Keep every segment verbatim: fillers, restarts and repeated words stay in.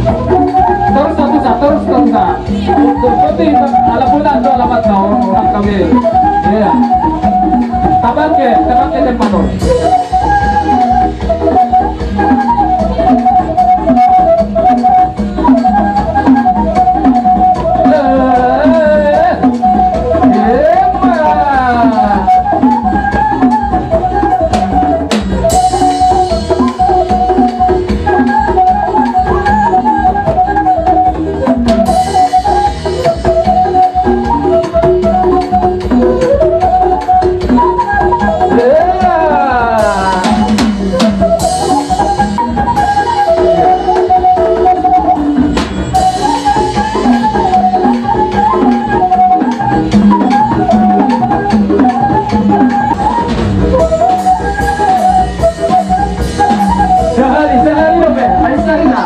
Torus satu sa, torus satu sa. Untuk penting, ala pula tu alamat kau, orang kami. Iya. Tabang ke, tabang ke tempat tu. Sahali, sahali dope, ai sahali na.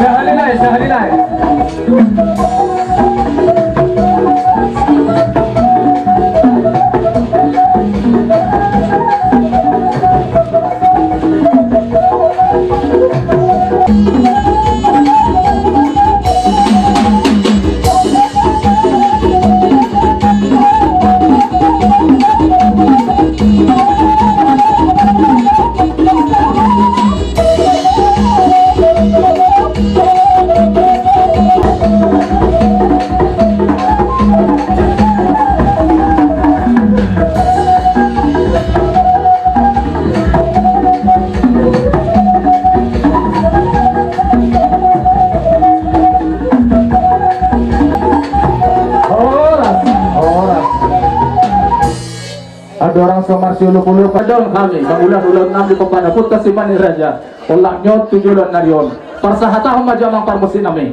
Sahali nai, sahali nai. Horas, horas. Andorang so marsiolopolop, adong hami mangula ulaon nami tu Ompunta Simanjuntak Raja. Olat ni on tu joloan ni ari on. Parsahatahon ma jo amang parmusik nami.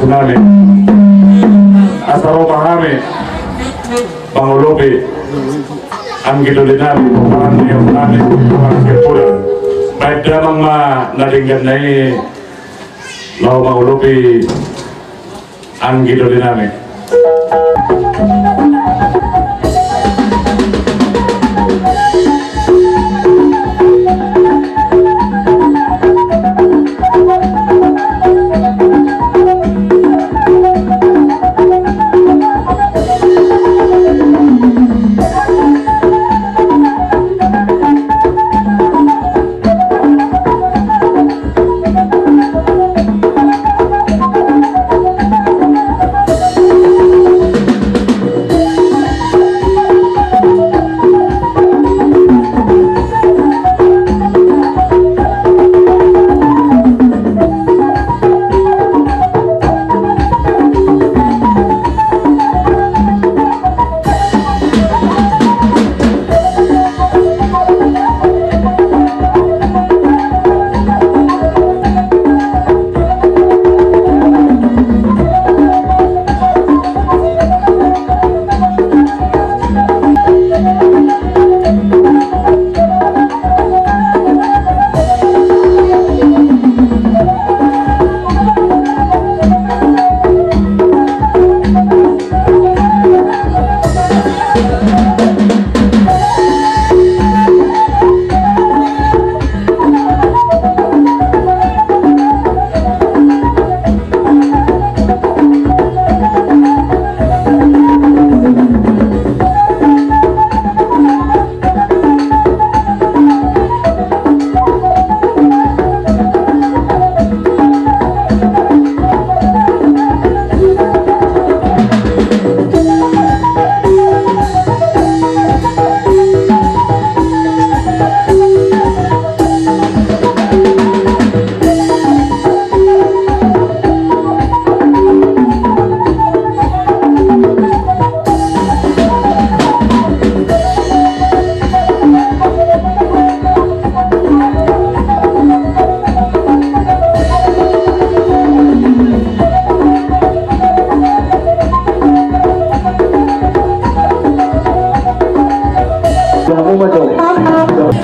nami. Asa ro ma hami mangolopi anggi doli nami, pomparan ni om nami, pomparan Situmorang. Baen damang ma na denggan na i laho mangolopi anggi doli nami.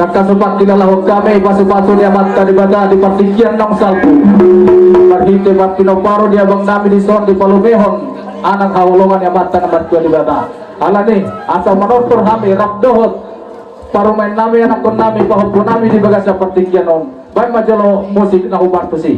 Angka so pangkilalahon hami, pasupasu ni Amanta Debata di partingkian naung salpu, marhite pinompar ni abang nami dison, dipalumehon anak haholongan ni Amanta na martua Debata. Alani asa manortor hami rap dohot parumaen nami, anakkon nami, pahompu nami di bagasan partingkian on. Baen ma jolo musik na hupartus i.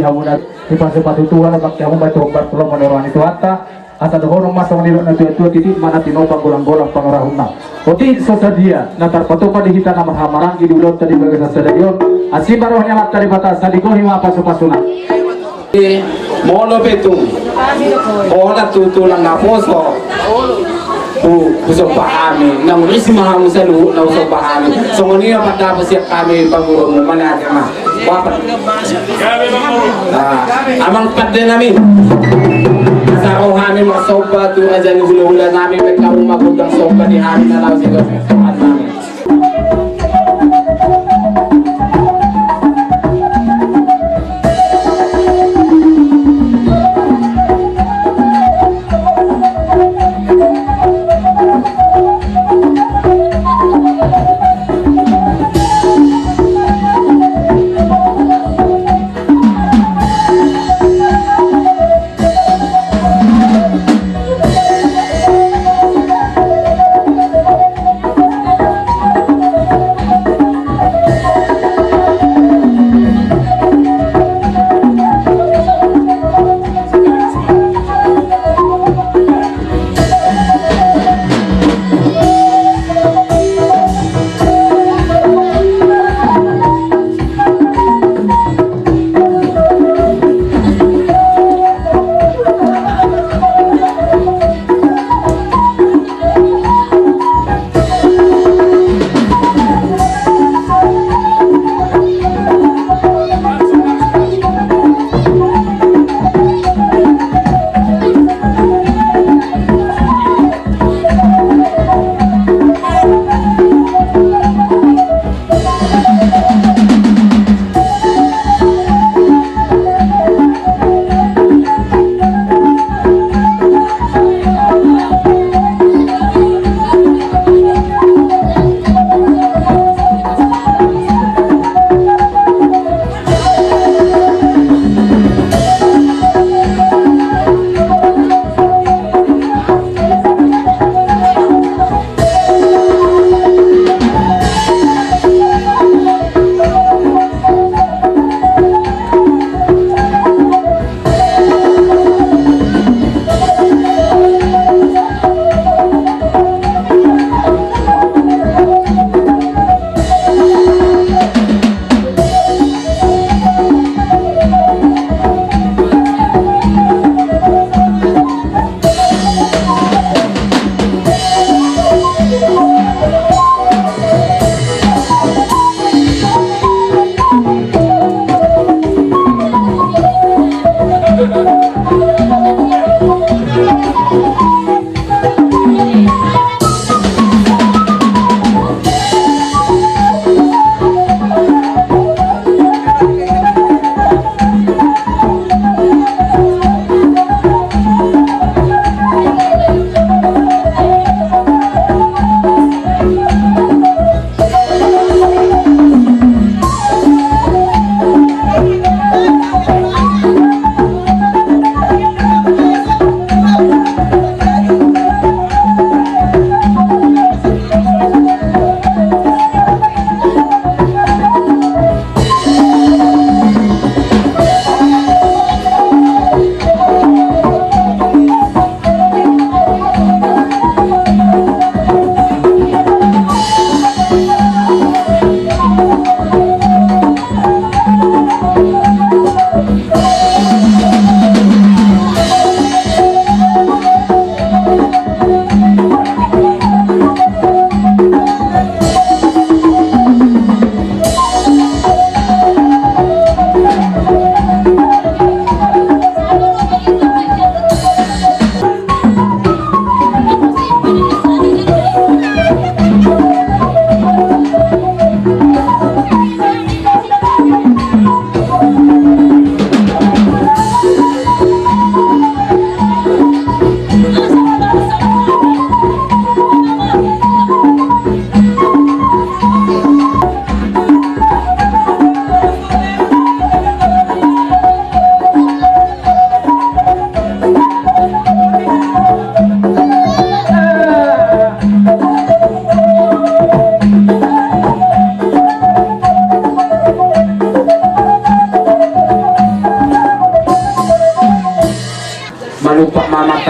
Muna dipasupasu Tuhan ma hamu, baen tu hombar tu lomo ni roha ni Tuhanta. Asa dohonon ma songon nidok ni natuatua, titi ma na tinopa, golanggolang pangorahutna. Otik so sadia na tarpatupa di hita na marhahamaranggi di ulaonta di bagasan sadari on, asi ma roha ni Amanta Debata, asa digohi ma pasupasuna. Molo pe tung holan tu tulang naposo, hu, husomba hami, naung ris ma hamu saluhutna, husomba hami. Songon i ma pandapot sian hami, panggurumu, mauliate ma. Bapak. Nah, amang pande nami. Asa ro hami marsomba tu raja ni hulahula nami, baen hamu ma gondang somba di hami na laho sidohot Tuhan nami.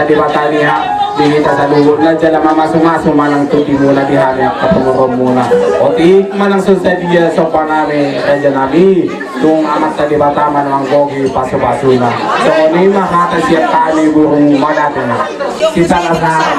Debata ni hita saluhutna jala mamasumasu manang tu di muna di hami angka pamoruonmuna. Otik manang so sadia somba nami raja nami, tung Amanta Debata ma na manggohi pasupasuna. Songon i ma hata sian hami burung madatu na. Sisalasalam.